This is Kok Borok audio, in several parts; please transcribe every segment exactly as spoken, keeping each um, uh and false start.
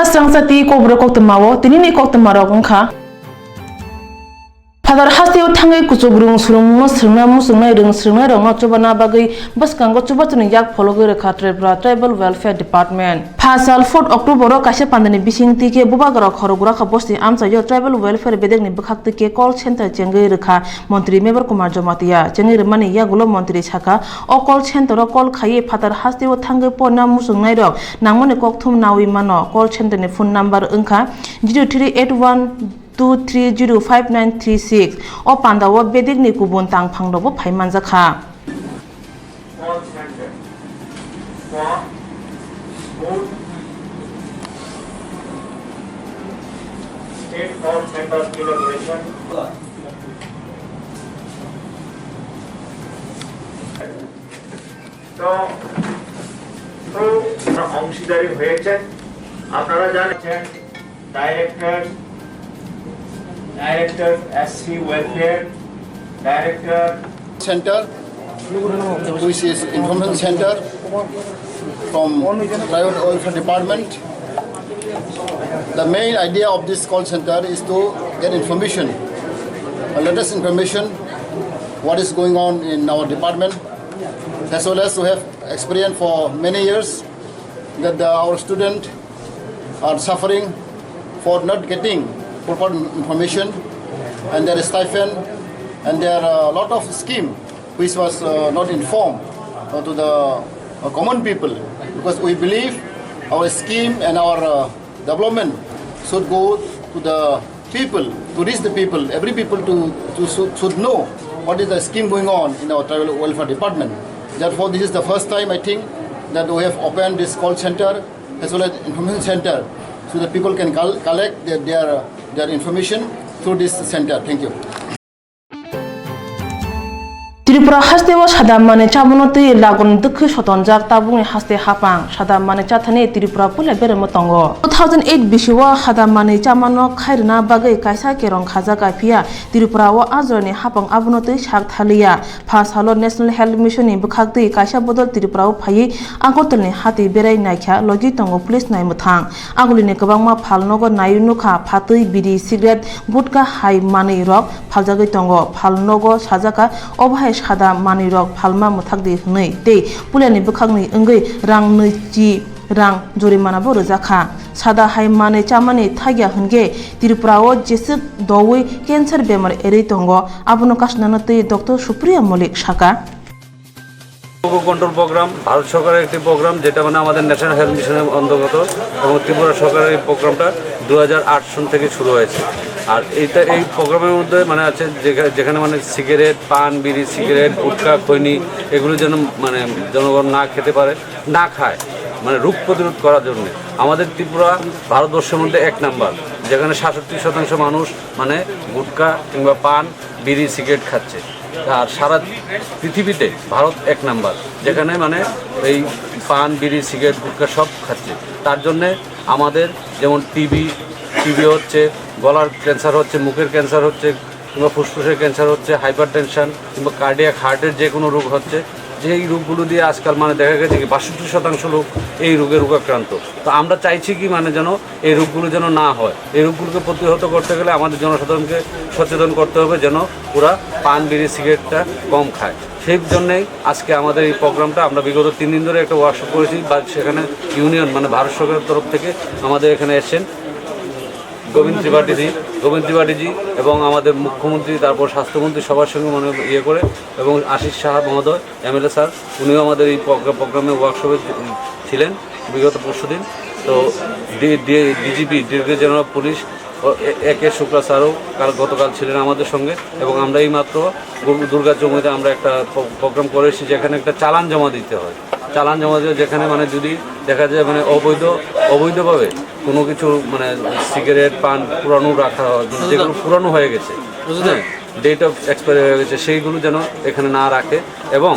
Srangsa twi kokborok koktwmao tinini koktwmarok wngkha. Phatar hasteo thangwi kuchukrwng swrwngmungno swrwngna muchungnai rwng swrwngnairokno chubana bagwi bwskango chubachuni yak phologwi rwkha Tripura Tribal Welfare Department. Pha sal fourth October-o kaisa pandani bising twi khe Bubagra Khorokgwrakha bosti amchaio Tribal Welfare bedekni bwkhaktwi khe call center chengwi rwkha Montri Mebar Kumar Jamatia. Chengwi rwmani yagulo Montri sakha, o call center-o call khaiwi phatar hasteo thangwi porna muchungnairok nangmani kokthum nawi mano. Call center-ni phone number wngkha zero three eight one two three zero five nine three six. O pandao bedekni kubun tangphangrokbo phai manjakha. Call center for smooth state call center collaboration. তো, তো অংশীদারি হয়েছেন, আপনারা জানেন, director, director S C welfare, director, center, which is information center from Tribal Welfare Department. The main idea of this call center is to get information, the latest information, what is going on in our department, as well as we have experience for many years that the, our student are suffering for not getting proper information and their stipend and there are a lot of scheme which was uh, not informed uh, to the uh, common people, because we believe our scheme and our uh, development should go to the people, to reach the people, every people to, to should, should know what is the scheme going on in our tribal welfare department. Therefore, this is the first time, I think, that we have opened this call center as well as information center so that people can col- collect their, their, their information through this center. Thank you. Tripura hasteo sada manwi chamano twi lagon dwkhwi sotonjak tabukni haste hapang. Sada manwi chathani Tripura puila beremo tongo. Two thousand eight bisio sada manwi chamano khairwna bagwi kaisa kerong khajak, phiya Tripura o ajrani hapang abono twi sak thaliya. Pha salo National Health Mission ni bwkhaktwi kaisa bodol Tripura o phaiwi Agartala ni hati berai naikha logi tongo police naimwthang. Agulini kwbangma phalnogo naiwi nukha, phatwi, bidi, cigarette, gutka hai manwi rok phaljagwi tongo. Phalnogo sajaka, obo hai sada manwi rok phalma mwthakdi hwnwi tei puilani bwkhakni wngwi rang nwichi rang jorimana bo rwjakha. Sada hai manwi chamani thagya hwnkhe Tripura o jeswk doui cancer bemar erwi tongo, abono kasnano twi Doctor Supriya Maulik saka. রোগ control programme Bharat সরকারের একটি প্রোগ্রাম, যেটা মানে আমাদের national health মিশনের অন্তর্গত এবং ত্রিপুরা সরকারের এই প্রোগ্রামটা দু হাজার আট সন থেকে শুরু হয়েছে। আর এইটা, এই প্রোগ্রামের মধ্যে মানে আছে যেখা-, যেখানে মানে সিগারেট, পান, বিড়ি, সিগারেট, গুটখা, খৈনি, এগুলো যেন মানে জনগণ না খেতে পারে, না খায়, মানে রোগ প্রতিরোধ করার জন্য। আমাদের ত্রিপুরা ভারতবর্ষের মধ্যে এক নাম্বার, যেখানে সাতষট্টি শতাংশ মানুষ মানে গুটখা কিংবা পান, বিড়ি, সিগারেট খাচ্ছে। আর সারা পৃথিবীতে ভারত এক নাম্বার, যেখানে মানে এই পান, বিড়ি, সিগারেট, গুটখা সব খাচ্ছে। তার জন্যে আমাদের যেমন টিবি, টিবি হচ্ছে, গলার ক্যান্সার হচ্ছে, মুখের ক্যান্সার হচ্ছে, কিংবা ফুসফুসের ক্যান্সার হচ্ছে, হাইপার টেনশন কিংবা কার্ডিয়াক হার্টের যে কোনো রোগ হচ্ছে, যেই রোগগুলো দিয়ে আজকাল মানে দেখা গেছে কি বাষট্টি শতাংশ লোক এই রোগে রোগাক্রান্ত। তো আমরা চাইছি কি মানে যেন এই রোগগুলো যেন না হয়। এই রোগগুলোকে প্রতিহত করতে গেলে আমাদের জনসাধারণকে সচেতন করতে হবে যেন ওরা পান, বিড়ি, সিগারেটটা কম খায়। সেই জন্যেই আজকে আমাদের এই প্রোগ্রামটা, আমরা বিগত তিন দিন ধরে একটা ওয়ার্কশপ করেছি, বা সেখানে ইউনিয়ন মানে ভারত সরকারের তরফ থেকে আমাদের এখানে এসছেন গোবিন্দ ত্রিপাঠীজি, গোবিন্দ ত্রিপাঠীজি এবং আমাদের মুখ্যমন্ত্রী, তারপর স্বাস্থ্যমন্ত্রী সবার সঙ্গে মনে ইয়ে করে, এবং আশিস সাহা মহোদয়, এমএলএ স্যার, উনিও আমাদের এই প্রোগ্রা-, প্রোগ্রামে ওয়ার্কশপে ছিলেন বিগত পরশু দিন। তো ডি-, ডি-, DGP, director general of police, ও এ-, এ কে শুক্লা স্যারও কাল, গতকাল ছিলেন আমাদের সঙ্গে। এবং আমরা এইমাত্র গু-, দুর্গা চৌমুহনীতে আমরা একটা প্রো-, প্রোগ্রাম করে এসেছি, যেখানে একটা চালান জমা দিতে হয়। চালান জমা দিয়ে যেখানে মানে যদি দেখা যায় মানে অবৈধ, অবৈধভাবে কোনো কিছু মানে সিগারেট, পান পুরানো রাখা হয়, মানে যেগুলো পুরানো হয়ে গেছে, হ্যাঁ, ডেট অফ এক্সপায়ার হয়ে গেছে, সেইগুলো যেন এখানে না রাখে। এবং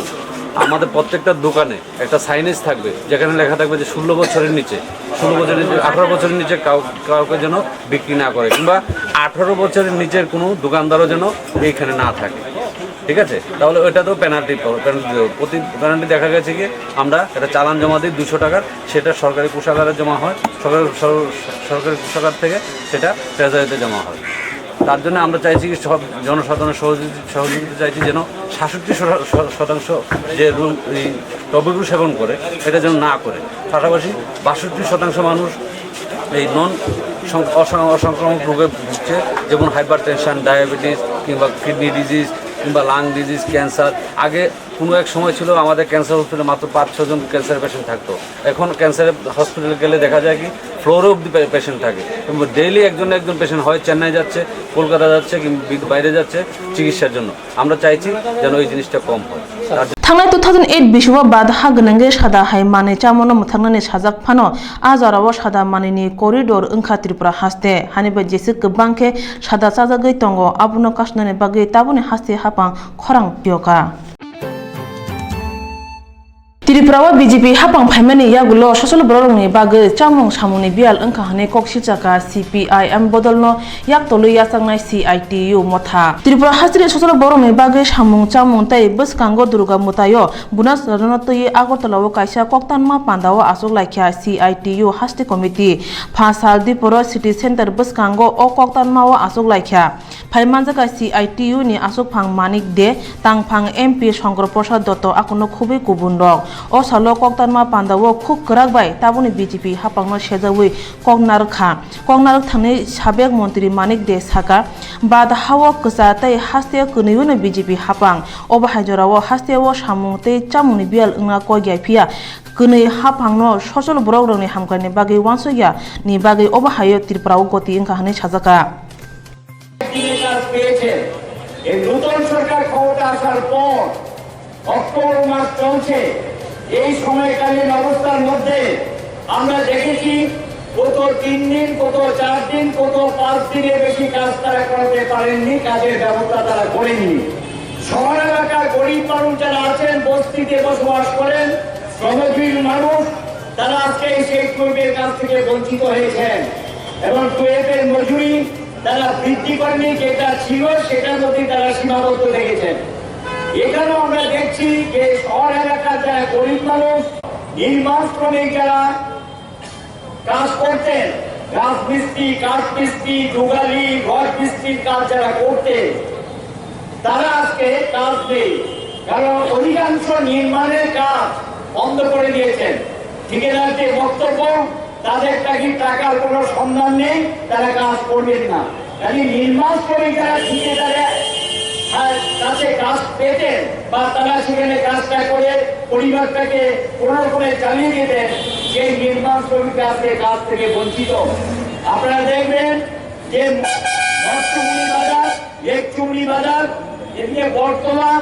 আমাদের প্রত্যেকটা দোকানে একটা সাইনেজ থাকবে, যেখানে লেখা থাকবে যে ষোলো বছরের নিচে, ষোলো বছরের নিচে, আঠারো বছরের নিচে কাউ-, কাউকে যেন বিক্রি না করে, কিংবা আঠারো বছরের নিচের কোনো দোকানদারও যেন এইখানে না থাকে। ঠিক আছে, তাহলে ওইটা তো পেনাল্টি, পেনাল্টি দেবো। প্রতি পেনাল্টি দেখা গেছে কি, আমরা একটা চালান জমা দিই দুশো টাকার, সেটা সরকারি কোষাগারে জমা হয়, সরকারি সর- সরকারি কোষাগার থেকে সেটা ট্রেজারিতে জমা হয়। তার জন্য আমরা চাইছি কি, সব জনসাধারণের সহযোগি- সহযোগিতা চাইছি, যেন সাতষট্টি শতা- শতাংশ যে রুম এই টবেকো সেবন করে, এটা যেন না করে। পাশাপাশি বাষট্টি শতাংশ মানুষ এই নন অসংক্রামক রোগে ভুগছে, যেমন হাইপার টেনশন, ডায়াবেটিস, কিংবা কিডনি ডিজিজ, কিংবা লাং ডিজিজ, ক্যান্সার। আগে কোনো এক সময় ছিল, আমাদের ক্যান্সার হসপিটালে মাত্র পাঁচ ছজন ক্যান্সার পেশেন্ট থাকতো। এখন ক্যান্সার হসপিটালে গেলে দেখা যায় কি, ফ্লোরে অব্দি পেশেন্ট থাকে, এবং ডেইলি একজন না একজন পেশেন্ট হয় চেন্নাই যাচ্ছে, কলকাতা যাচ্ছে, কিংবা বি- বাইরে যাচ্ছে চিকিৎসার জন্য। আমরা চাইছি যেন এই জিনিসটা কম হয়। তার Thangnai two thousand eight bisio bad ha gwnangwi sada hai manwi chamono mwthaknani sajak phano, a jorao sada manwini corridor wngkha Tripura haste. Hani bai jeswk kwbang khe sada chajagwi tongo, abono kasnani bagwi tabukni haste haphang khorang phiyokha. Tripura o B J P haphang phaimani yagulo sosol bororokni bagwi chamung samungni biyal wngkha hwnwi kok silchakha C P I M bodolno yaktolwi yachaknai C I T U motha. Tripura hasteni sosol borokni bagwi samung chamung tei bwskango Durga mwtaio gunas rwna twiwi Agartala o kaisa koktanma pandao achuk laikha C I T U haste committee. Pha sal Diporo city center bwskango o koktanma o achuk laikha. Phai manjakha C I T U ni aswkphang Manik De, tangphang M P Shankar Prasad Dotto, akono khubui kubun rok. O salo koktanma pandao khub kwrak bai tabukni B J P haphangno sejaui kok narwkha. Kok narwk thangni sabek montri Manik De sakha, bad hao kwcha tei haste kwnwiono B J P haphang. Obo hai jorao hasteo samung tei chamungni biyal wngna kok ya phiya kwnwi haphangno sosol borok rokni hamkrai ni bagwi uansuk ya ni bagwi obo haio Tripura o goti wngkha hwnwi sajakha. কাজ পেয়েছে। এই নতুন সরকার ক্ষমতা আসার পর অক্টোবর মাস চলছে, এই সময়কালীন অবস্থার মধ্যে আমরা দেখেছি কত তিন দিন, কত চার দিন, কত পাঁচ দিনের বেশি কাজ তারা করাতে পারেননি, কাজের ব্যবস্থা তারা করেননি। শহর এলাকার গরিব মানুষ যারা আছেন, বস্তিতে বসবাস করেন, শ্রমজীবী মানুষ, তারা আজকে এই শেখ মুজিবের কাজ থেকে বঞ্চিত হয়েছেন এবং টুয়েলভের মজুরি তারা বৃদ্ধি করেনি, যেটা ছিল সেটার মধ্যে তারা সীমাবদ্ধ রেখেছেন। এখানেও আমরা দেখছি যে শহর এলাকার যারা গরিব মানুষ, নির্মাণ শ্রমিক যারা কাজ করতেন, রাজমিস্ত্রি, কাঠমিস্ত্রি, জুগালি, ঘর মিস্ত্রির কাজ যারা করতেন, তারা আজকে কাজ নেই, কারণ অধিকাংশ নির্মাণের কাজ বন্ধ করে দিয়েছেন। ঠিকাদার যে বক্তব্য, তাদের নাকি টাকার কোনো সন্ধান নেই, তারা কাজ করবেন না। খালি নির্মাণ শ্রমিক যারা ঠিকাদারের, আহ, কাছে কাজ পেতেন বা তারা সেখানে কাজটা করে পরিবারটাকে কোনো রকমে চালিয়ে যেতেন, সেই নির্মাণ শ্রমিকরা আজকে কাজ থেকে বঞ্চিত। আপনারা দেখবেন যে মৎস্যমুনি বাজার, লেকচুমনি বাজার, এদিকে বর্তমান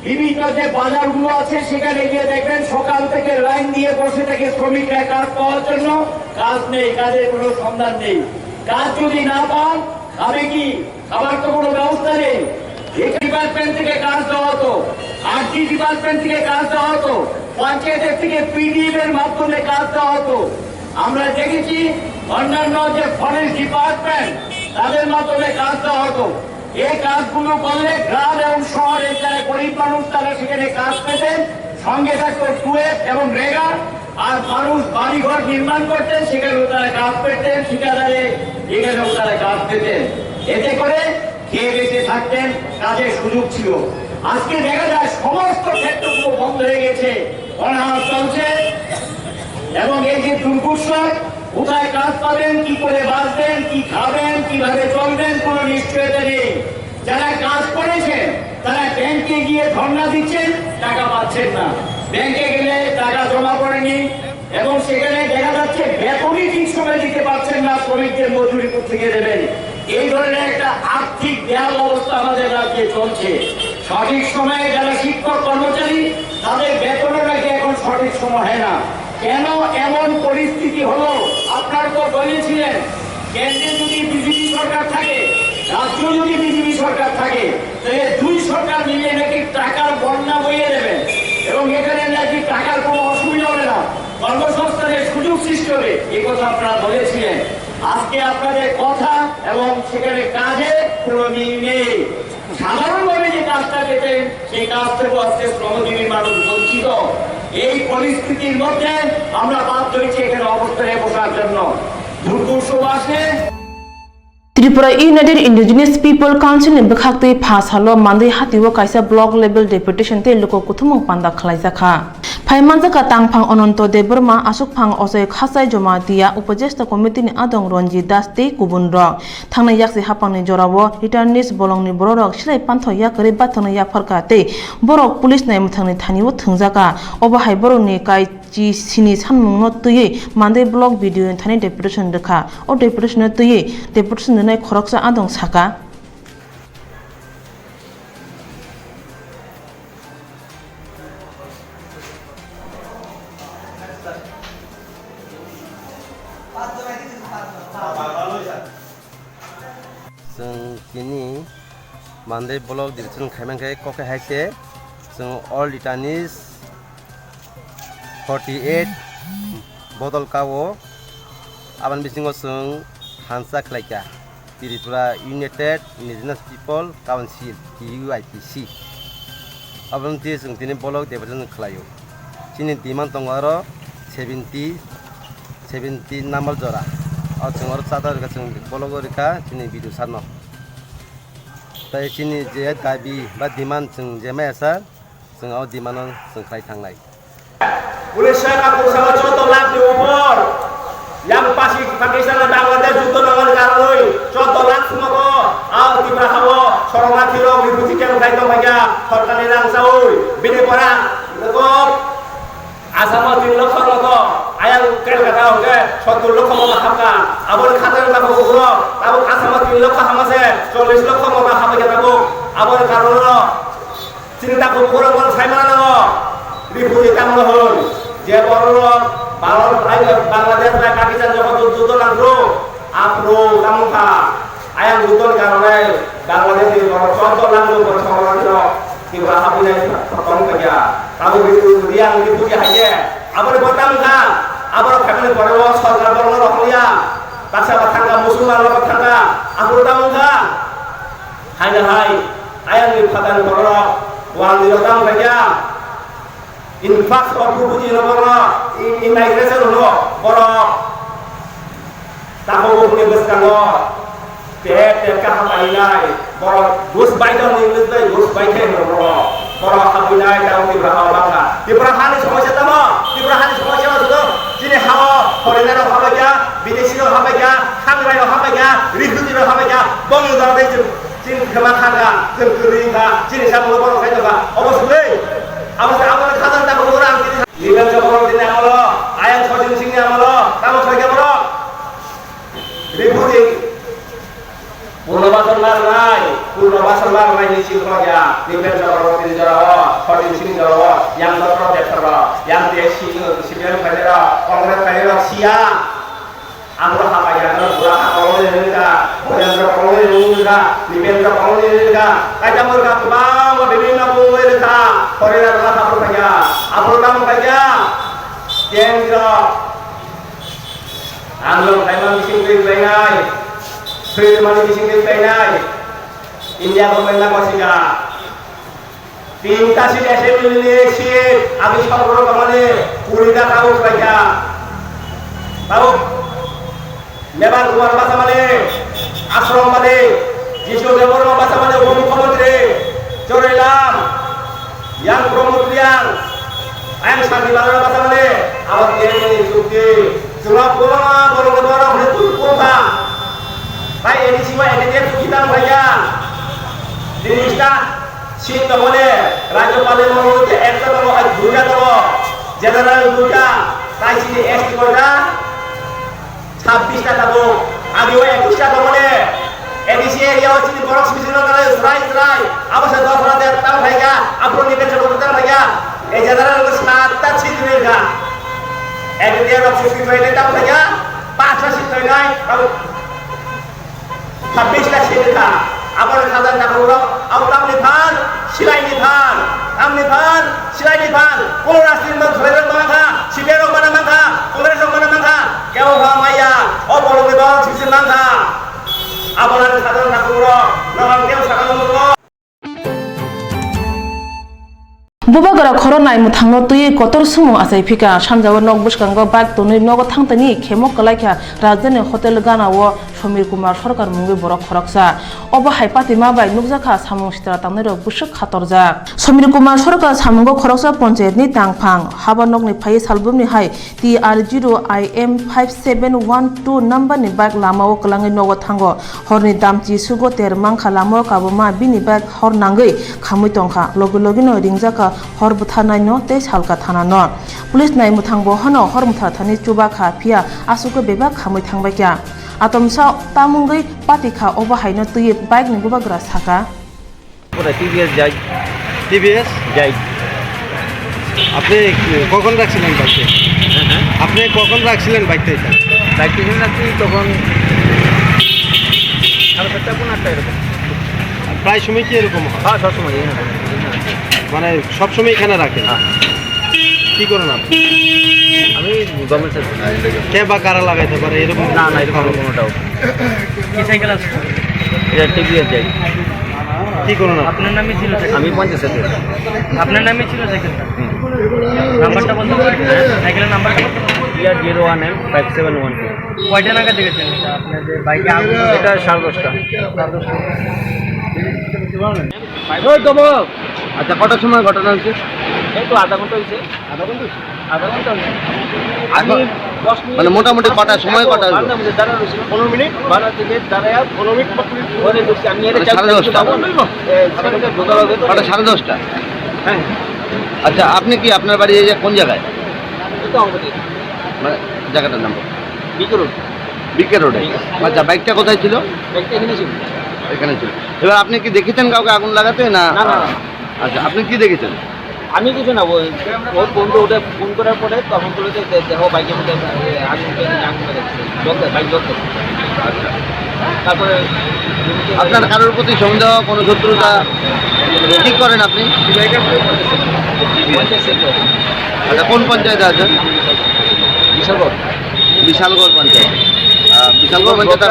বিভিন্ন যে বাজারগুলো আছে সেখানে গিয়ে দেখবেন সকাল থেকে লাইন দিয়ে বসে থাকে শ্রমিকরা কাজ পাওয়ার জন্য। কাজ নেই, কাজের কোনো সন্ধান নেই। কাজ যদি না পান, খাবে কি? খাবার তো কোনো ব্যবস্থা নেই। এই ডিপার্টমেন্ট থেকে কাজ দেওয়া হতো, আরডি ডিপার্টমেন্ট থেকে কাজ দেওয়া হতো, পঞ্চায়েতের থেকে পিডিএম এর মাধ্যমে কাজ দেওয়া হতো। আমরা দেখেছি অন্যান্য যে ফরেস্ট ডিপার্টমেন্ট, তাদের মাধ্যমে কাজ দেওয়া হতো। এই কাজগুলো করলে গ্রাম এবং শহরের যারা গরিব মানুষ, তারা সেখানে কাজ পেতেন, সঙ্গে থাকতো কুয়েত এবং রেগা, আর মানুষ বাড়িঘর নির্মাণ করতেন, সেখানেও তারা কাজ পেতেন, ঠিকাদারে এখানেও তারা কাজ পেতেন। এতে করে খেয়ে বেঁচে থাকতেন, কাজের সুযোগ ছিল। আজকে দেখা যায় সমস্ত ক্ষেত্রগুলো বন্ধ হয়ে গেছে, অনাহার চলছে। এবং এই যে দুর্গোৎসব, কোথায় কাজ পাবেন, কি করে বাঁচবেন, কি খাবেন, কিভাবে চলবেন, কোনো নিশ্চয়তা নেই। যারা কাজ করেছেন, তারা ব্যাংকে গিয়ে ধর্ণা দিচ্ছেন, টাকা পাচ্ছেন না। ব্যাংকে গেলে টাকা জমা পড়েনি এবং সেখানে দেখা যাচ্ছে বেতনই ঠিক সময় দিতে পারছেন না, শ্রমিকদের মজুরি কোথেকে দেবেন? এই ধরনের একটা আর্থিক বেহাল অবস্থা আমাদের রাজ্যে চলছে। সঠিক সময়ে যারা শিক্ষক কর্মচারী, তাদের বেতনও নাকি এখন সঠিক সময় হয় না। কেন এমন পরিস্থিতি হলো? আপনারা তো বলেছিলেন, কেন্দ্রে যদি বিজেপি সরকার থাকে, রাজ্যে যদি বিজেপি সরকার থাকে, তাহলে দুই সরকার মিলে নাকি টাকার বন্যা বইয়ে দেবেন এবং এখানে নাকি টাকার কোনো অসুবিধা হবে না, কর্মসংস্থানের সুযোগ সৃষ্টি হবে, এই কথা আপনারা বলেছিলেন। আজকে আপনাদের কথা এবং সেখানে কাজে কোনো মিল নেই। সাধারণভাবে যে কাজটা পেতেন, সেই কাজ থেকে আজকে শ্রমজীবী মানুষ বঞ্চিত। এই পরিস্থিতির মধ্যে আমরা বাধ্য হয়েছি এখানে অবস্থানে বসার জন্য। দুর্গোৎসব আসলে Tripura United Indigenous People Council ni bwkhak twi pha salo Mandwi hatio kaisa block level deputation tei luku kuthumung panda khlaijakha. Phai manjakha tangphang Ananto Debbarma, aswkphang Ajoy Khachai, Jamatia Upojesta Committee ni adong Ranjit Das tei kubun rok. Thangnai yaksi haphangni jorao returnees bolongni bororok silai pantho yakarwi bathangno yapharkha tei borok police nai mwthangni thanio thwngjakha. Obo hai borokni kai chi sini sanmungno twiwi Mandwi block B D O ni thani deputation rwkha. O deputation no twiwi deputation rwnai khoroksa adong saka. Chwng tini Mandwi block deputation khaimankhe kok hai se chwng all returnees forty eight bodol kao, aboni bisingo chwng thansa khlaikha Tripura United Indigenous People Council, T U I P C. Aboni twi chwng tini block deputation khlaio. Chini demand tongo aro seventy, seventy number jora. O chwng oro chata rwkha, chwng block o rwkha chini B D O sir no. Tai chini je dabi ba demand chwng je maya sir, chwng o demand no chwng khlai thangnai. Unisho ekattor salo choudo lakh ni upor yang pasi Pakistan bai Bangladesh juddo nangmani karonwi choudo lakh sumago a Tripura hao shorornathi rok refugee camp khai tongphaikha sorkarni rang chawi. Bini pora nogo Assam o tin lokho nogo, ayang Kolkata hwnkhe sottur lokho nogo hapkha. Aboni khajani takhuk bukhuk rok tabuk Assam o tin lokho hama se chollish lokho nogo hapkha tabuk. Aboni karon no Chini takhuk bukhuk rok bono sai mano nango, refugee tamo hwn, je borok rok Bangla-, Bangladesh bai Pakistan jokhon juddo nangkru, aphuru tamo kha, ayang juddo ni karone Bangladesh ni borok choudo lakh ni upor sorornathi rok Tripura habwi nai tong kha ya. Tamo ri-, ri-, riyang refugee hai khe, aboni bo tamo kha, aborok khaimani pore o sorkar borok no rohor ya, baksa ba thangkha, musulman rok thangkha, aphuru tamo kha. Haino hai, ayangni phatani bororok, wangni rok tamo khaikha, influx of refugee hino borok, i-, immigration hino borok, takhuk bukhukni bwskango, tep tep kha hapainai, borok Bush Biden ni English bai Bush Biden hino borok, borok hapainai, tamo Tripura ha bangkha. Tripura hani somosya tamo, Tripura hani somosya no sudo, chini hao foreigner rok hapaikha, bidesi rok hapaikha, khangrai rok hapaikha, refugee rok hapaikha, bongni dol tei chwng Chini khema kha kha, chwng kwrwi wngkha, chini samungno borok sai tongkha. Obo sugwi, abo se abo khajang tabuk oro ang tini. Niben Chakraborty ni amolo, ayang Sachin Singh ni amolo, tamo soi khe borok. Refugee. Purnabasar ma rwnai, Purnabasar ma rwnai ni chini borok ya. Niben Chakraborty ni jorao, Sachin Singh ni jorao, yang Doctor Ambedkar rok, yang T S C, C P M phainai rok, Congress phainai rok, siya. Aboro hapaikha, no pura hakolwi rwkha, Bojendra kolwi rwkha, Nipendra kolwi rwkha, kaisa mwrwkha kwbangma bibhinno kolwi rwkha, Horira rwkha haphuru phaikha, aboro tamo khaikha, kendro, andolon khaima bising twi painai, twi mani bising twi painai, India government na kosikha. Tinta seat assembly ni seat, agi sorkar kamani kurita tabuk khlaikha. Tabuk Mevar Kumar Basamani, Ashram Mani, Jishu Debbarma Basamani, Upo Mukhyamantri, Chorailam, Yang Pramod Reang, Ayang Santi Basamani, abo T M ni chukti. Chwla kwbangma borok ni borok hwnwi tubukha. Tai A D C o A D C chukti tang phaikha. Tinista. Seat tongmani Rajyapal ni mungwi khe ekta tongo, ai duita tongo, General duita, tai chini S T koita, sabbish ta tabuk, agi o ekush ta tongmani, A D C area o chini borok simi simi no talai chwrai chwrai, abo se dos hajar tang phaikha, aphuru ni pension tang phaikha, ei General o satta seat rwkha, A D C rok sixty five tang phaikha, paanch ta seat rwnai, tabuk. Sabbish ta seat kha, aboni khajani takhuk rok, abo tamni phan, silaini phan, tamni phan, silaini phan, kuno rajniti dol khwlairok mana kha, C P I rok mana mankha, Congress rok mana mankha, kebo pha maya, o bolongni borok Bubagra khoro nai mwthangno twiwi kotor sumung achai phika. Sanjao nok bwskango bike tonwi nogo thangtani khemo kwlaikha Rajdhani Hotel Gana o Somir Kumar Sarkar mungwi borok khoroksa. Obo hai patima bai nukjakha samung sitra tangnairok bwswk khatorjak. Somir Kumar Sarkar samungo khoroksa ponchayatni tangphang haba nokni phaiwi salbumni hai T R zero I M five seven one two number ni bike lama o kwlangwi nogo thango. Horni damchi sugo ter mankha lama o kabuma bini bike hor nangwi khamwi tongkha. Logi logi no ringjakha hor bwtharnai no tei salka thana no. Police nai mwthang bo hano hor mwthar thani chuba kha phiya aswk o bebak khamwi thangbai kha. Atomsa tamungwi pati kha obo hai no twiwi bike ni bubagra saka. ওটা টিভিএস যাই। টিভিএস? যাই। আপনি কখন রাখছিলেন বাইকটা? হ্যাঁ, হ্যাঁ। আপনি কখন রাখছিলেন বাইকটা এটা? বাইকটা এখানে রাখছি তখন সাড়ে সাতটা, পৌনে আটটা এরকম। প্রায় সময় কি এরকম হয়? হ্যাঁ, সবসময় এখানে রাখি, এখানে রাখি। মানে সবসময় এখানে রাখেন? হ্যাঁ। কি করেন আপনি? আমি গভর্নমেন্ট সার্ভিস। কে বা কারা লাগাইতে পারে এরকম? না, না, এরকম কোনো ডাউট। কি সাইকেল আছে? এটা টিভিএস যাই। কি করেন আপনি? আপনার নামই ছিল সাইকেল। আমি পঞ্চাশ সাইকেল। আপনার নামই ছিল সাইকেলটা। হুম। নাম্বারটা বলতে পারেন? হ্যাঁ? সাইকেলের নাম্বারটা বলতে পারেন? TR zero one M five seven one two. কয়টা নাগাদ দেখেছেন এটা? আপনার যে বাইকে আগুন এটা সাড়ে দশটা। সাড়ে দশটা। ওই দমক। আচ্ছা, কটার সময় ঘটনা হয়েছে? এই তো আধা ঘন্টা হয়েছে। আধা ঘন্টা হয়েছে? আধা ঘন্টা হয়েছে। আধা আমি দশ মিনিট মানে মোটামুটি কটা সময় কটা হলো? বারোটার মধ্যে দাঁড়া রয়েছিল। পনেরো মিনিট? বারো থেকে দাঁড়ায় পনেরো মিনিট পর পরে ঢুকছি। আমি এটা মানে সাড়ে দশটা? এ, সাড়ে দশটা ঢোকা হবে তো। কটা সাড়ে দশটা? হ্যাঁ। আচ্ছা, আপনি কি আপনার বাড়ি এই যে কোন জায়গায়? এই তো আমাদের। মানে জায়গাটার নাম? বিকে রোড। বিকে রোডে? বিকে। আচ্ছা, বাইকটা কোথায় ছিল? বাইকটা এখানে ছিল। এখানে ছিল। এবার আপনি কি দেখেছেন কাউকে আগুন লাগাতে না? না, না, না। আচ্ছা, আপনি কি দেখেছেন? আমি কিছু না, ওই ওর বন্ধু ওটা ফোন করার পরে তখন বলে যে দে-, দেখো বাইকের মধ্যে, এ, আগুন লেগেছে, আগুন লেগেছে, জল দেয়, বাইক জল দেয়। আচ্ছা। তারপরে আপনার কারোর প্রতি সন্দেহ, কোনো শত্রুতা কি করেন আপনি? পঞ্চায়েত সেক্টর। আচ্ছা, কোন পঞ্চায়েতে আছেন? বিশালগড়। বিশালগড় পঞ্চায়েত। আহ, বিশালগড় পঞ্চায়েত।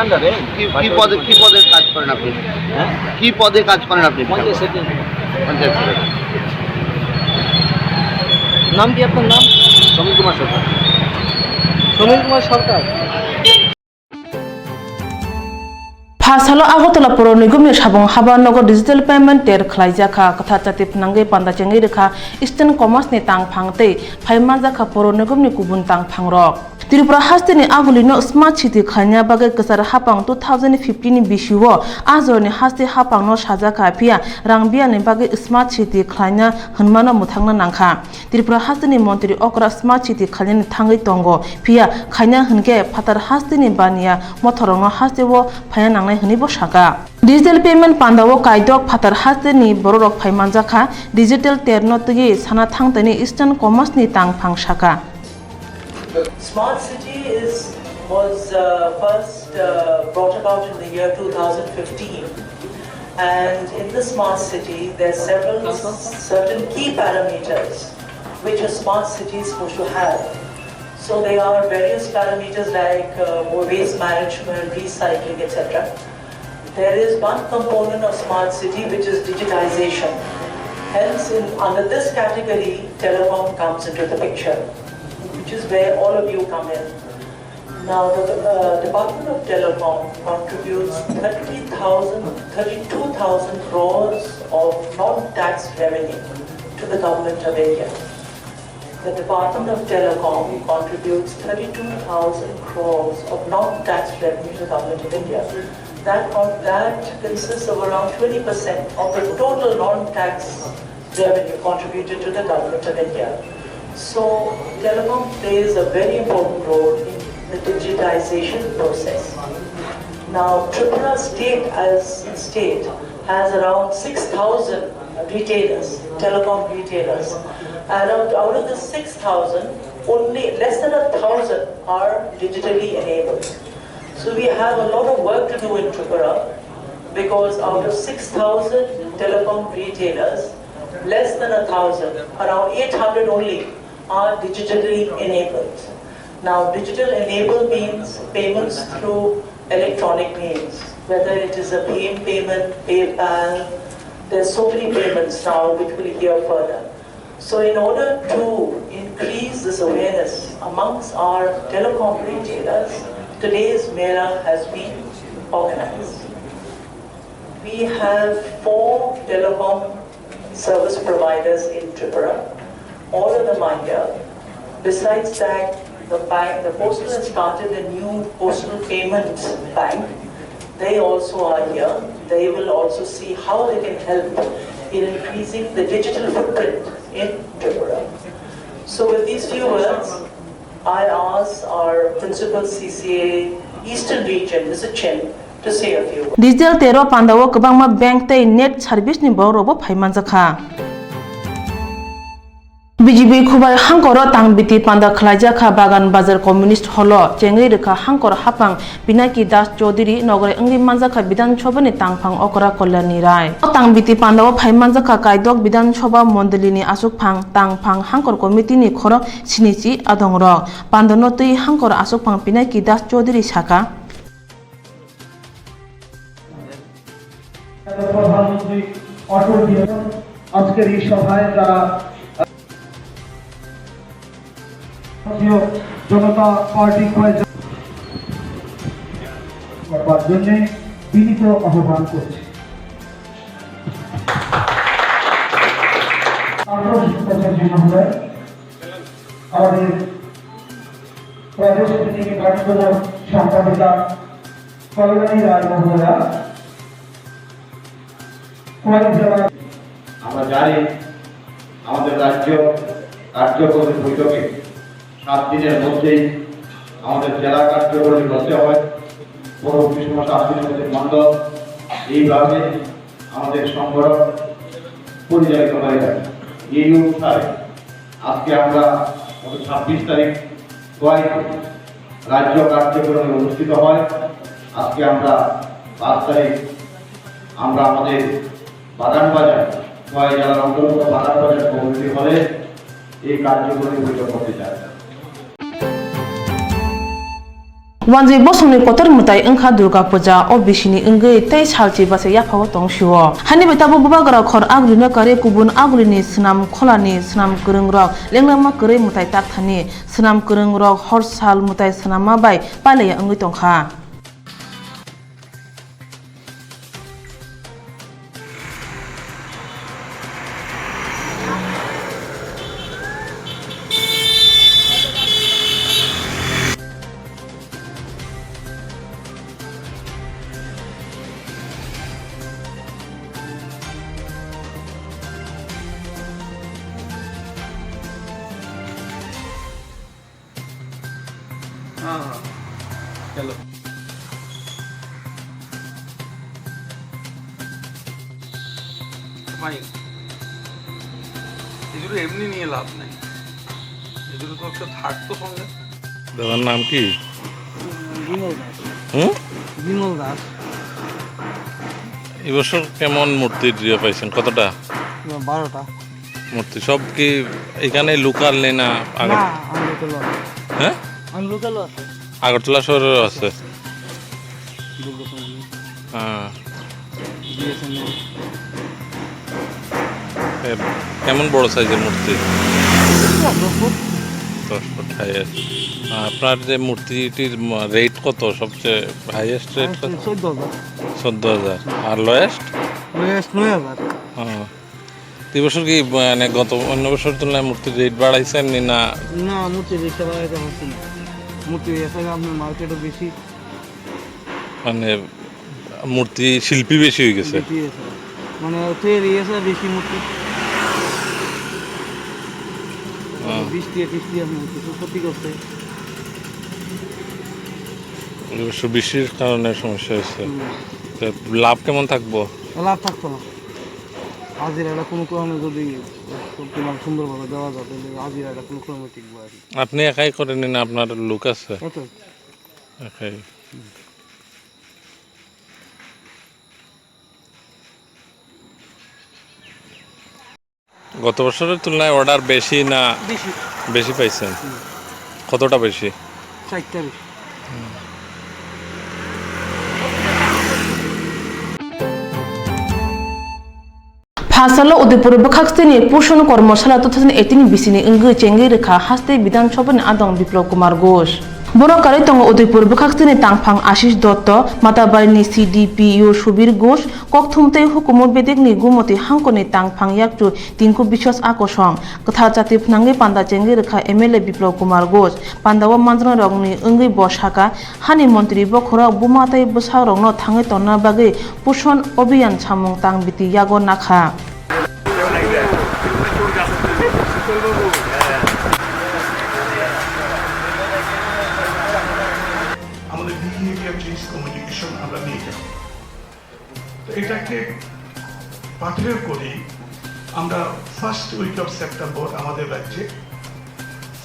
কি, কি পদে, কি পদে কাজ করেন আপনি? হ্যাঁ? কি পদে কাজ করেন আপনি? পঞ্চায়েত সেক্রেটারি। পঞ্চায়েত সেক্রেটারি। নাম কি আপনার নাম? সমীর কুমার সরকার। সমীর কুমার সরকার। Phasalo Agartala Poro Nigomni sabung haba nogo digital payment ter khlaijakha. Kwthar chati phnangwi panda chengwi rwkha Eastern Commerce ni tangphang tei phai manjakha Poro Nigomni kubun tangphangrok. Tripura hasteni agulino smart city khlaina bagwi kwchar hapang two thousand fifteen ni bisio a jorani haste hapangno sajakha, phiya rang biyalni bagwi smart city khlaina hwnmano mwthangna nangkha. Tripura hasteni montri okra smart city khlainani thangwi tongo, phiya khaina hwnkhe phatar hasteni baniya mothorrokno hasteo phaina nangnai hwnwibo sakha. Digital payment pandao kaidok phatar hasteni bororok phai manjakha, digital terno twiwi sana thangtani Eastern Commerce ni tangphang sakha. Smart City is, was, uh, first, uh, brought about in the year two thousand fifteen. And in the smart city, there are several, certain key parameters which a smart city is supposed to have. So there are various parameters like, uh, waste management, recycling, et cetera. There is one component of smart city, which is digitization. Hence, in, under this category, telecom comes into the picture, which is where all of you come in. Now, the, uh, Department of Telecom contributes thirty thousand, thirty-two thousand crores of non-tax revenue to the Government of India. The Department of Telecom contributes thirty-two thousand crores of non-tax revenue to the Government of India. That con-, that consists of around twenty percent of the total non-tax revenue contributed to the Government of India. So, telecom plays a very important role in the digitization process. Now, Tripura state as a state has around six thousand retailers, telecom retailers. And out, out of the six thousand, only less than a thousand are digitally enabled. So we have a lot of work to do in Tripura because out of six thousand telecom retailers, less than a thousand, around eight hundred only, are digitally enabled. Now, digital enable means payments through electronic means, whether it is a BHIM payment, PayPal, there's so many payments now which will hear further. So in order to increase this awareness amongst our telecom retailers, today's Mela has been organized. We have four telecom service providers in Tripura. All of them are here. Besides that, the bank, the postal has started a new postal payments bank. They also are here. They will also see how they can help in increasing the digital footprint in Tripura. So with these few words, I ask our Principal C C A Eastern Region, Mister Chen, to say a few words. Digital tero pandao kwbangma bank tei net service ni borok rokbo phai manjakha. B J P Khowai hangkoro tang biti panda khwlaijakha Bagan Bazar Communist Hall o chengwi rwkha hangkor hapang Pinaki Das Chaudhary nograi wngwi manjakha Bidhan Sabha ni tangphang Okra Kalyani Rai. O tang biti pandao phai manjakha Kaidok Bidhan Sabha Mondoli ni aswkphang tangphang hangkor committee ni khorok sinichi adongrok. Pandano twi hangkor aswkphang Pinaki Das Chaudhary sakha. প্রধানমন্ত্রী অটল বিহারী আজকের এই সভায় যারা ভারতীয় জনতা পার্টি কয়েকজন করবার জন্য বিনীত আহ্বান করছি। আঠারোশো পঁচাশি মহোদয় আমাদের প্রদেশ থেকে কার্যক্রম সম্পাদিকা কল্যাণী রায় মহোদয়া কয়েক জেলা আমরা জানি আমাদের রাজ্য কার্যকরী বৈঠকে সাত দিনের মধ্যেই আমাদের জেলা কার্যকরী করতে হয়, পরবর্তী সময় সাত দিনের মধ্যে মণ্ডল, এইভাবে আমাদের সংগঠন পরিচালিত হয়ে থাকে। এই অনুসারে আজকে আমরা গত ছাব্বিশ তারিখ কয়েক রাজ্য কার্যক্রমে অনুষ্ঠিত হয়। আজকে আমরা পাঁচ তারিখ আমরা আমাদের বাগানবাজার, ছয় জেলার অন্তর্গত বাগানবাজার কমিউনিটি হলে এই কার্যক্রমে বৈঠক করতে চাই। Wanjwi bosongni kotor mwtai wngkha Durga Puja, o bisini wngwi tei salchi bachai yaphao tong sio. Hani bai tabuk bubagra khor agulino karwi kubun agulini swnam kholani swnam kwrwngrok lenglengma kwrwi mwtai takthani swnam kwrwngrok hor sal mwtai swnamma bai pailaiya wngwi tongkha. হ্যাঁ, হ্যাঁ। চলো। ভাই, এগুলো এমনি নিয়ে লাভ নেই। এগুলো তো একটা থাকতো সঙ্গে। দাদার নাম কি? বিমল দাস। হুম? বিমল দাস। এবছর কেমন মূর্তির ইয়ে পাইছেন? কতটা? বারোটা। মূর্তি সব কি এখানে লোকাল নেই না আগর-, না, আমি লোকালও আছে। হ্যাঁ? আমি লোকালও আছে। আগরতলা শহরেও আছে। দুর্গা চৌমুহনী। হ্যাঁ। বিএসএনএল। এ, কেমন বড় সাইজের মূর্তি? দশ ফুট। দশ ফুট হাইয়েস্ট। আপনার যে মূর্তিটির ম-, রেট কত? সবচেয়ে হাইয়েস্ট রেট কত? চোদ্দ হাজার। চোদ্দ হাজার। আর লোয়েস্ট? লোয়েস্ট নয় হাজার। হ্যাঁ। তো এই বছর কি, মানে, গত অন্য বছর তুলনায় মূর্তির রেট বাড়াইছেন নি না? না, মূর্তির রেটটা বাড়াইতে পারছি না। মূর্তি এসে আপনার মার্কেটও বেশি। মানে, মূর্তি শিল্পী বেশি হয়ে গেছে। বেশি হয়েছে। মানে, তৈরি হয়েছে বেশি মূর্তি। হ্যাঁ। বৃষ্টি টিষ্টি আপনার কিছু ক্ষতি করছে। অবশ্য বৃষ্টির কারণে সমস্যা হয়েছে। হুম। তো লাভ কেমন থাকবো? লাভ থাকতো না। হাজিরাটা কোনো কারণে যদি তোমার সুন্দরভাবে দেওয়া যায়, তাহলে হাজিরাটা কোনো ক্রমে টিকবো আর কি। আপনি একাই করেন না, আপনার লোক আছে? একাই। একাই। গত বছরের তুলনায় অর্ডার বেশি না বেশি। বেশি পাইছেন? হুম। কতটা বেশি? চারটা বেশি। Asalo Udaipur bwkhaksini Pushon Kormosala two thousand eighteen bisini wngwi chengwi rwkha haste Bidhan Sabhani adong Biplab Kumar Ghosh. Borok karwi tongo Udaipur bwkhaksini tangphang Ashish Dotto, Matabarini C D P O Subir Ghosh, kokthum tei hukumu bedekni gumoti hangkorni tangphang yakchu Tinku Biswas Akosong, kwthar chati phnangwi panda chengwi rwkha M L A Biplab Kumar Ghosh. Pandao manjaknairokni wngwi bo sakha, hani montri bokhorok buma tei bwsarokno thangwi tonna bagwi Pushon Abhiyan samung tang biti yago nakha. আমাদের behaviour change communication আমরা নিয়ে যাব। তো এটাকে পাথেয় করি আমরা first week of September আমাদের রাজ্যে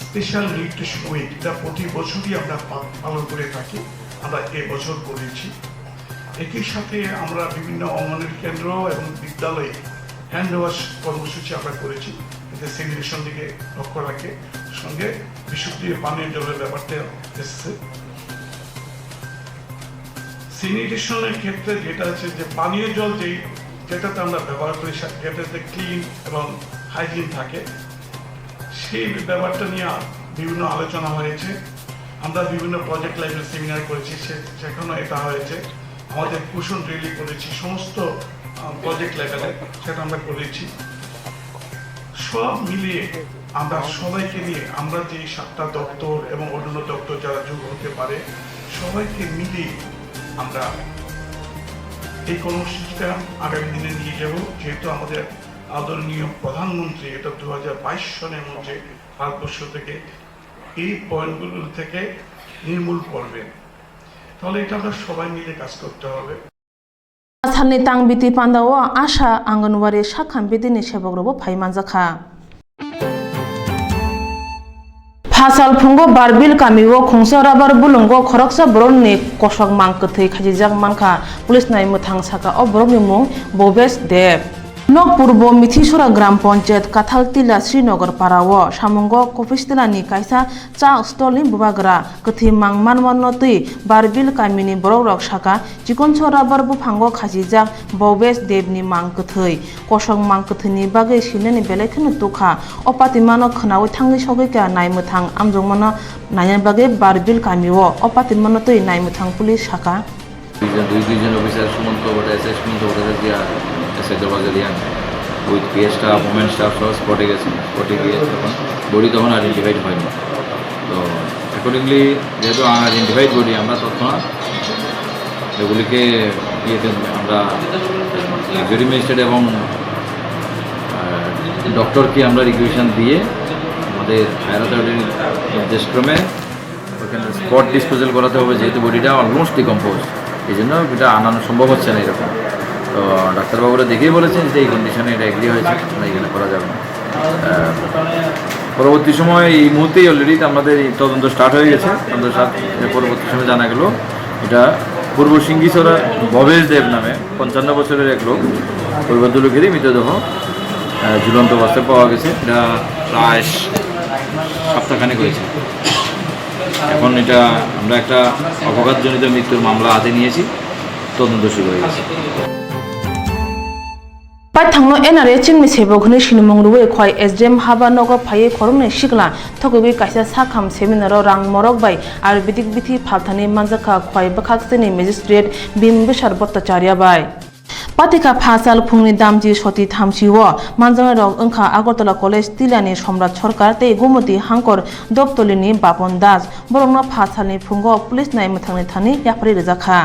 স্পেশাল নিউট্রিশন উইক, যা প্রতি বছরই আমরা পা-, পালন করে থাকি, আমরা এবছর করেছি। একই সাথে আমরা বিভিন্ন অঙ্গনওয়াড়ি কেন্দ্র এবং বিদ্যালয়ে হ্যান্ড ওয়াশ কর্মসূচি আমরা করেছি, এতে স্যানিটেশন দিকে লক্ষ্য রাখে, সঙ্গে বিশুদ্ধ পানীয় জলের ব্যাপারটা এসেছে। স্যানিটেশনের ক্ষেত্রে যেটা হচ্ছে যে পানীয় জল যেই, যেটাতে আমরা ব্যবহার করি, সে-, যেটাতে ক্লিন এবং হাইজিন থাকে, সেই ব্যাপারটা নিয়ে আ-, বিভিন্ন আলোচনা হয়েছে। আমরা বিভিন্ন প্রজেক্ট লেভেল সেমিনার করেছি, সে-, সেখানেও এটা হয়েছে। আমাদের পোষণ র্যালি করেছি, সমস্ত, আহ, প্রজেক্ট লেভেলে সেটা আমরা করেছি। সব মিলিয়ে আমরা সবাইকে নিয়ে, আমরা যে সাতটা দপ্তর এবং অন্যান্য দপ্তর যারা যোগ হতে পারে, সবাইকে মিলিয়ে আমরা এই কর্মসূচিটা আগামী দিনে নিয়ে যাব। যেহেতু আমাদের আদরণীয় প্রধানমন্ত্রী এটা দু হাজার বাইশ সনের মধ্যে ভারতবর্ষ থেকে এই পয়েন্টগুলো থেকে নির্মূল করবেন, তাহলে এটা আমরা সবাই মিলে কাজ করতে হবে। Salni tang biti pandao Asha Anganwadi sakham bidini sebok rokbo phai manjakha. Phasal phungo Barbil kamio khungsa rabar bulungo khoroksa borokni kosok mang kwthwi khachijak mankha, police nai mwthang saka o borokni mung Bobes Deb. Nok Purbo Mithisora Gram Panchayat Kathal Tila Srinagar Parao samungo Kopis Tilani kaisa cha stall ni bubagra kwthwi mang manmano twi Barbil kamini borokrok saka, chikonso rabar buphango khachijak Bobes Debni mang kwthwi. Kosok mang kwthwini bagwi sinani belai kheno tukha. O patimano khwnawi thangwi sogwi kha nai mwthang amjokmano naina bagwi Barbil kamio. O patimano twi nai mwthang police saka. দুইজন, দুই, দুইজন অফিসার, সুমন্ত ভট্টাচার্য, সুমন্ত ভট্টাচার্য আর এসআই জবাজারিয়ান with PS staff, women staff সহ স্পটে গেছে। স্পটে গিয়ে তখন বডি তখন আইডেন্টিফাইড হয়নি। তো অ্যাকর্ডিংলি যেহেতু আনআইডেন্টিফাইড বডি, আমরা তৎক্ষণাৎ এগুলিকে ইয়েতে আমরা লাক্সারি ম্যাজিস্ট্রেট এবং, আহ, ডক্টরকে আমরা রিকুয়েশন দিয়ে আমাদের হায়ার অথরিটির নির্দেশক্রমে ওখানে স্পট ডিসপোজাল করাতে হবে, যেহেতু বডিটা অলমোস্ট ডিকম্পোজ, এই জন্য এটা আনানো সম্ভব হচ্ছে না এরকম। তো ডাক্তারবাবুরা দেখেই বলেছেন যে এই কন্ডিশনে এটা এগ্রি হয়েছে, আমরা এখানে করা যাবে না। আহ, পরবর্তী সময় এই মুহূর্তেই অলরেডি আমাদের এই তদন্ত স্টার্ট হয়ে গেছে। তদন্ত স্টার্ট, পরবর্তী সময় জানা গেল এটা পূর্ব সিঙ্গিছড়া ভবেশ দেব নামে পঞ্চান্ন বছরের এক লোক, পরিবার লোকেরই মৃতদেহ, আহ, ঝুলন্ত অবস্থায় পাওয়া গেছে। এটা প্রায় সপ্তাহখানেক হয়েছে। এখন এটা আমরা একটা অপঘাতজনিত মৃত্যুর মামলা হাতে নিয়েছি, তদন্ত শুরু হয়ে গেছে। Paithangno N R A chingni sebok hwnwi sinimung rwui khwlai S D M haba nogo phaiwi khoroknwi sikla thokgwi kaisa sakham seminaro rang morok bai Ayurvedic bithi phalthani manjakha khwlai bwkhaksini magistrate Bimbisar Bhattacharya bai. Patikha phasal phungni damji soti thamsio manjaknairok wngkha Agartala College Tilani Somrat Sarkar tei Gomoti Hangkor Doptolini Bapon Das. Borokno phasalni phungo police nai mwthangni thani yapharwi rwjakha.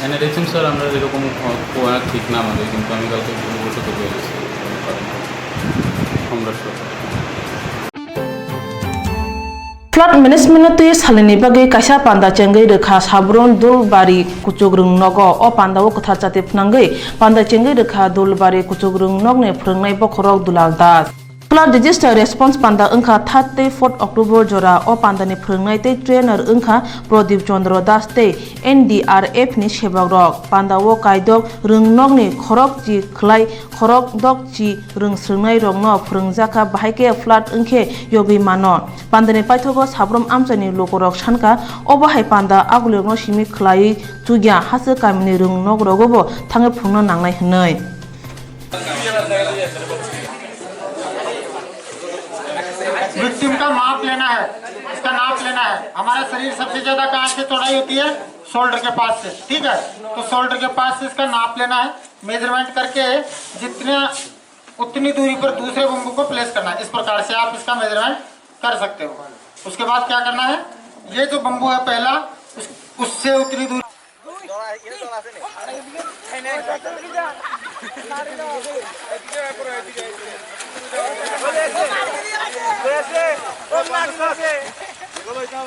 এনে দেখছেন স্যার, আমরা এরকম খোয়া ঠিক না আমাদের, কিন্তু আমি কালকে ভুলবশত পেয়ে গেছি। সম্রাট সরকার। Flood management no twi salini bagwi kaisa panda chengwi rwkha Sabron Dulbari Kuchukrwng nogo. O panda o kwthar chati phnangwi panda chengwi rwkha Dulbari Kuchukrwng nokni phwrwngnai bokhorok Dulal Das. Flood Disaster Response Panda wngkha thirty fourth October jora. O pandani phwrwngnai tei trainer wngkha Pradip Chandra Das tei N D R F ni sebok rok. Panda o kaidok rwngnokni khorok chi khlai khorok dok chi rwng swrwngnai rokno phwrwngjakha, bahai khe flood wngkhe yogwi mano. Pandani paithogo sabrom amchaini lukurok sankha, obo hai panda agulirokno simi khlaiwi chukya, hachwk kamini rwngnok rogobo thangwi phwrwngna nangnai hwnwi. Victim का माप लेना है, इसका नाप लेना है। हमारा शरीर सबसे ज्यादा कहाँ से चौड़ाई होती है? शोल्डर के पास से, ठीक है। तो शोल्डर के पास से इसका नाप लेना है, मेजरमेंट करके जितने उतनी दूरी पर दूसरे बम्बू को प्लेस करना है। इस प्रकार से आप इसका मेजरमेंट कर सकते हो। उसके बाद क्या करना है, ये जो बम्बू है पहला, उस, उससे उतनी दूरी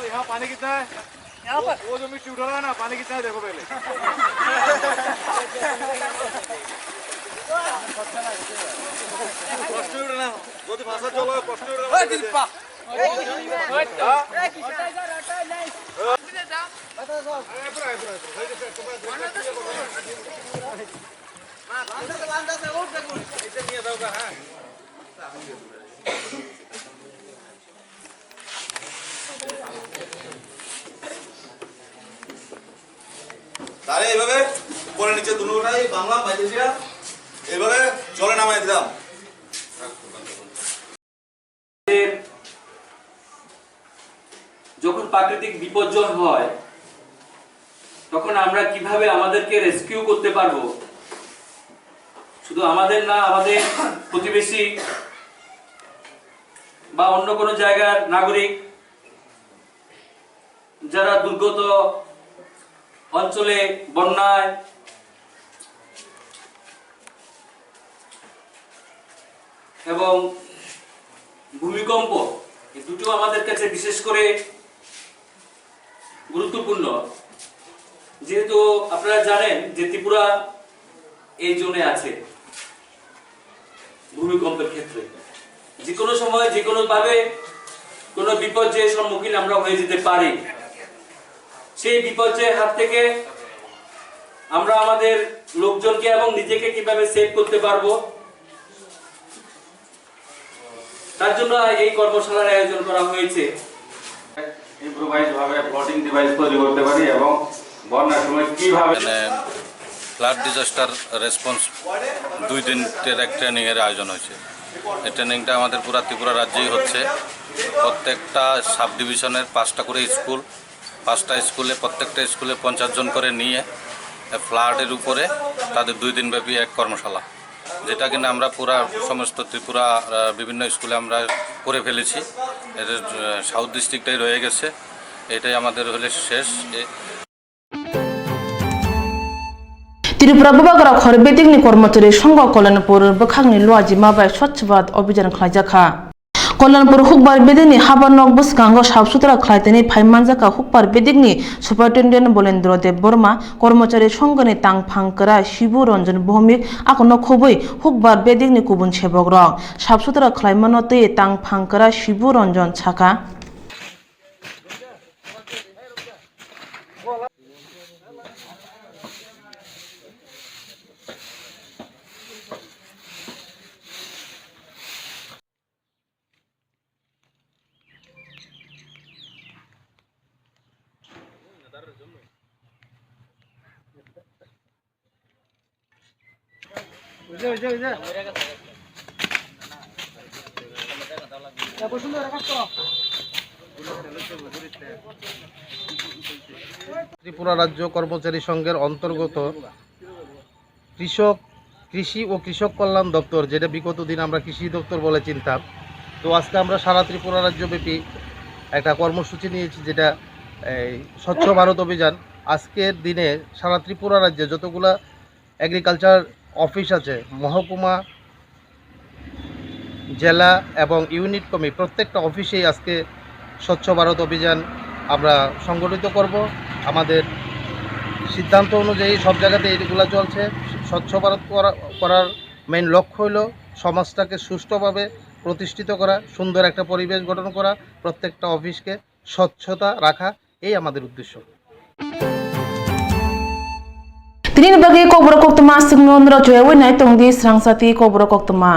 यहाँ पानी कितना है? यहाँ पर वो, वो जो मिट्टी उठा रहा है ना, पानी कितना है देखो पहले। প্রশ্ন উঠে না, যদি ভাষা চলো, প্রশ্ন উঠে না। তাহলে এইভাবে উপরে নিচে দুটোটাই বাংলা, মালয়েশিয়া, এইভাবে জলে নামাই দিলাম। যখন প্রাকৃতিক বিপর্যয় হয়, তখন আমরা কিভাবে আমাদেরকে রেস্কিউ করতে পারবো, শুধু আমাদের না, আমাদের প্রতিবেশী বা অন্য কোনো জায়গার নাগরিক, যারা দুর্গত অঞ্চলে বন্যায় এবং ভূমিকম্প, এই দুটো আমাদের কাছে বিশেষ করে গুরুত্বপূর্ণ, যেহেতু আপনারা জানেন যে ত্রিপুরা এই জোনে আছে। ভূমিকম্পের ক্ষেত্রে যে কোনো সময়, যে কোনোভাবে কোনো বিপর্যয়ের সম্মুখীন আমরা হয়ে যেতে পারি। সেই বিপর্যয়ের হাত থেকে আমরা আমাদের লোকজনকে এবং নিজেকে কিভাবে সেভ করতে পারবো, তার জন্য এই কর্মশালার আয়োজন করা হয়েছে। ইম্প্রোভাইজ ভাবে ফ্লোটিং ডিভাইস তৈরি করতে পারি এবং বন্যার সময় কিভাবে মানে ফ্লাড ডিজাস্টার রেসপন্স দুই দিন ট্রে-, এক ট্রেনিংয়ের আয়োজন হয়েছে। এই ট্রেনিংটা আমাদের পুরা ত্রিপুরা রাজ্যেই হচ্ছে। প্রত্যেকটা সাব ডিভিশনের পাঁচটা করে স্কুল, পাঁচটা স্কুলে, প্রত্যেকটা স্কুলে পঞ্চাশ জন করে নিয়ে ফ্লাডের উপরে তাদের দুই দিনব্যাপী এক কর্মশালা, যেটা কিনা আমরা পুরা সমস্ত ত্রিপুরা, আহ, বিভিন্ন স্কুলে আমরা করে ফেলেছি। এর, আহ, সাউথ ডিস্ট্রিক্টটাই রয়ে গেছে, এটাই আমাদের হলে শেষ। এ- Tripura Bubagra Khor Bedikni Kormochari Songho Kolyanpur bwkhakni luajima bai Swachh Bharat Abhijan khlaijakha. Kolyanpur Hukbar Bedikni habar nok bwskango sap sutra khlai tini phai manjakha Hukbar Bedikni Superintendent Bolendro Debbarma, Kormochari Songhoni tangphang kwra Shibu Ranjan Bhowmik, akono khobwi Hukbar Bedikni kubun sebok rok sap sutra khlaimano twi tangphang kwra Shibu Ranjan sakha. Tripura রাজ্য কর্মচারী সংঘের অন্তর্গত কৃষক, কৃষি ও কৃষক কল্যাণ দপ্তর, যেটা বিগত দিন আমরা কৃষি দপ্তর বলে চিনতাম, তো আজকে আমরা সারা ত্রিপুরা রাজ্যব্যাপী একটা কর্মসূচি নিয়েছি, যেটা এই স্বচ্ছ ভারত অভিযান। আজকের দিনে সারা ত্রিপুরা রাজ্যে যতগুলা এগ্রিকালচার অফিস আছে, মহকুমা, জেলা এবং ইউনিট কমিটি, প্রত্যেকটা অফিসেই আজকে স্বচ্ছ ভারত অভিযান আমরা সংগঠিত করব। আমাদের সিদ্ধান্ত অনুযায়ী সব জায়গাতে এইগুলা চলছে। স্বচ্ছ ভারত করা, করার মেইন লক্ষ্য হলো সমাজটাকে সুষ্ঠুভাবে প্রতিষ্ঠিত করা, সুন্দর একটা পরিবেশ গঠন করা, প্রত্যেকটা অফিসকে স্বচ্ছতা রাখা, এই আমাদের উদ্দেশ্য। Tini ni bagwi kokborok koktwma aswkno norok chuyawi nai tongdi, srang sati kokborok koktwma.